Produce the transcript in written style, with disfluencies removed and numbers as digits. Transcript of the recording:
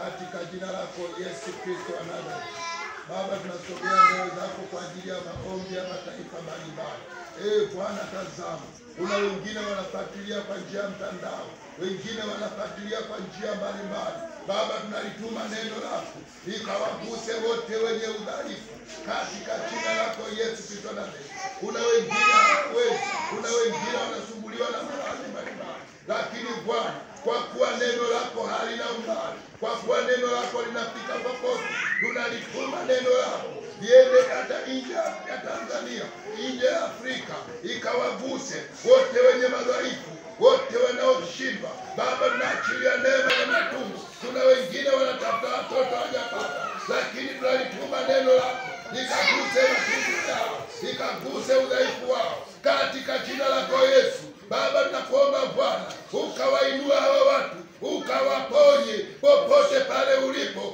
katika jina lako Yesu Kristo wa Nazareti. Baba, tunasogea mbele zako kwa ajili ya maombi ya mataifa mbalimbali. Bwana, tazama, kuna wengine wanafuatilia kwa njia ya mtandao, wengine wanafuatilia kwa njia mbalimbali. Baba, tunalituma neno lako likawaguse wote wenye udhaifu katika jina lako Yesu Kristo wa Nazareti. Kuna wengine hawawezi, kuna wengine wanasumbuliwa na maradhi mbalimbali, lakini Bwana, kwa kuwa neno lako halina umbali, kwa kuwa neno lako linafika popote, tunalituma neno lako liende hata nje ya Tanzania, nje ya Afrika, ikawaguse wote wenye madhaifu, wote wanaoshindwa. Baba, tunaachilia neema ya matumbo. Kuna wengine wanatafuta watoto hawajapata, lakini tunalituma neno lako likaguse matumbo yao, likaguse udhaifu wao katika jina lako Yesu. Baba, tunakuomba Bwana, ukawainua hawa watu, ukawaponye popote pale ulipo.